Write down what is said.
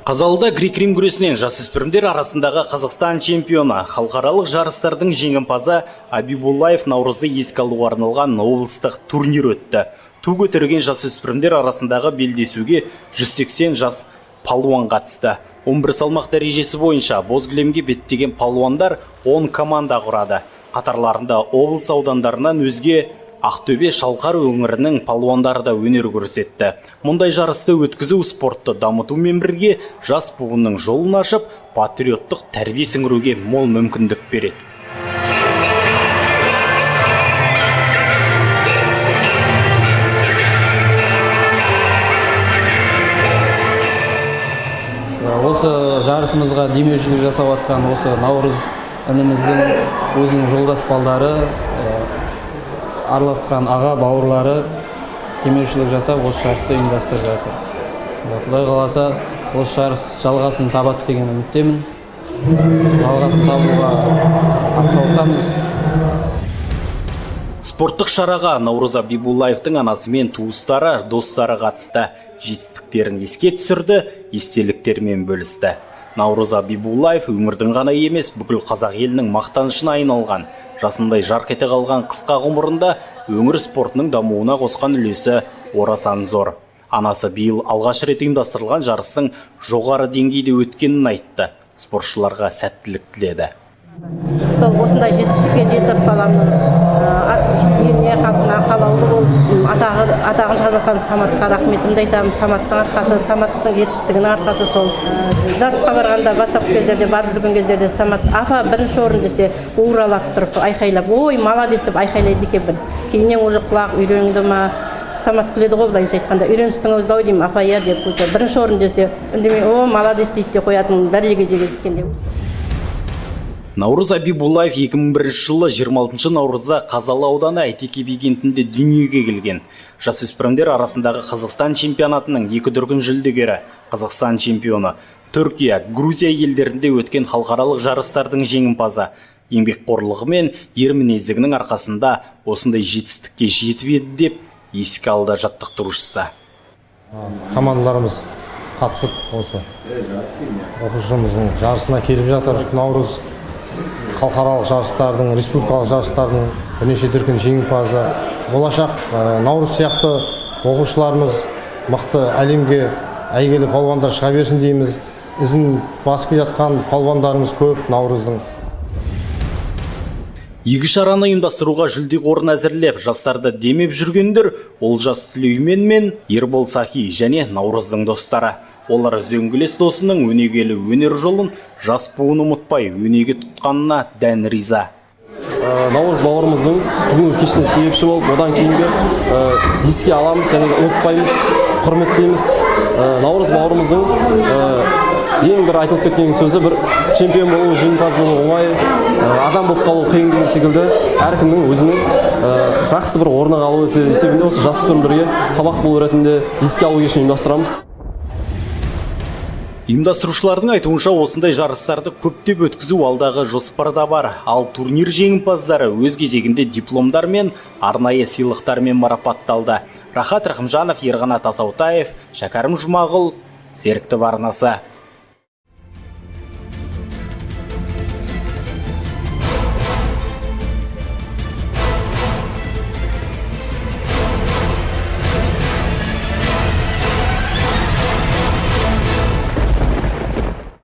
Қазалыда грек-рим күресінен жасөспірімдер арасындағы Қазақстан чемпионы, халықаралық жарыстардың жеңімпазы Абибуллаев Наурызды еске алуға арналған облыстық турнир өтті. Ту көтерген жасөспірімдер арасындағы белдесуге 180 жас палуан қатысты. 11 салмақ дәрежесі бойынша боз кілемге беттеген палуандар 10 команда құрады. Қатарларында облыс аудандарынан өзге Ақтөбе, Шалқар өңірінің палуандары да өнер көрсетті. Мұндай жарысты өткізу спортты дамытумен бірге жас буынның жолын ашып, патриоттық тәрбие сіңіруге мол мүмкіндік береді. Осы жарысымызға демеушілік жасап жатқан осы Наурыз ініміздің өзінің жолдас балдары, араласқан аға бауырлары демеушілік жасап осы жарысты ұйымдастырып жатыр. Құдай қаласа, осы жарыс жалғасын табады деген үміттемін. Жалғасын табуға атсалысамыз. Спорттық шараға Наурыз Абибуллаевтың анасы мен туыстары, достары қатысты. Жетістіктерін еске түсірді, естеліктерімен бөлісті. Наурыз Абибуллаев өңірдің ғана емес, бүкіл қазақ елінің мақтанышына айналған. Жасындай жарқ ете қалған қысқа ғұмырында өңір спортының дамуына қосқан үлесі орасан зор. Анасы биыл алғаш рет ұйымдастырылған жарыстың жоғары деңгейде өткенін айтты. Спортшыларға сәттілік тіледі. Сол осындай жетістікке жетіп, баламның еліне, халқына қалаулы болып, атағын шығарып жатқан Саматқа рахметімді айтамын. Саматтың арқасы, Саматтың жетістігінің арқасы сол. Жарысқа барғанда, бастапқы кездерде барып жүрген кездерде Самат апа бірінші орын десе, уралап тұрып айқайлап, ой, молодец деп айқайлайды екенмін. Кейіннен уже құлақ үйренді ма, Самат күледі ғой, былайынша айтқанда, үйреністіңіз ау деймін, апа, иә деп, уже бірінші орын десе үндемей, о, молодец дейді де қоятын дәрежеге жеткенде. Наурыз Абибуллаев 2001 жылы 26 наурызда Қазалы ауданы Әйтеке би кентінде дүниеге келген. Жасөспірімдер арасындағы Қазақстан чемпионатының екі дүркін жүлдегері, Қазақстан чемпионы, Түркия, Грузия елдерінде өткен халықаралық жарыстардың жеңімпазы. Еңбекқорлығы мен ер мінездігінің арқасында осындай жетістікке жетіп еді деп еске алды жаттықтырушысы. Командаларымыз қатысып, осы оқушымыздың жарысына келіп жатыр. Наурыз халықаралық жарыстардың, республикалық жарыстардың бірнеше дүркін жеңімпазы. Болашақ Наурыз сияқты оқушыларымыз мықты, әлемге әйгілі палуандар шыға берсін дейміз. Ізін басып келе жатқан палуандарымыз көп Наурыздың. Игі шараны ұйымдастыруға жүлде қорын әзірлеп, жастарды демеп жүргендер Олжас Сүлеймен мен Ербол Сахи және Наурыздың достары. Олар үзеңгілес досының өнегелі өнер жолын жас буын ұмытпай, өнеге тұтқанына дән риза. Наурыз бауырымыздың бүгінгі кешіне себепші болып, одан кейінгі еске аламыз және ұмытпаймыз, құрметтейміз. Наурыз бауырымыздың ең бір айтылып кеткен сөзі: бір чемпион болу, жеңімпаз болу оңай, адам болып қалу қиын деген секілді, әркімнің өзінің жақсы бір орны қалуы есебінде осы жасөспірімдерге сабақ болу ретінде еске алу кешін ұйымдастырамыз. Ұйымдастырушылардың айтуынша, осындай жарыстарды көптеп өткізу алдағы жоспарда бар. Ал турнир жеңімпаздары өз кезегінде дипломдар мен арнайы сыйлықтармен марапатталды. Рахат Рахымжанов, Ерқанат Асаутаев, Шәкәрім Жұмағұл, Серік арнасы.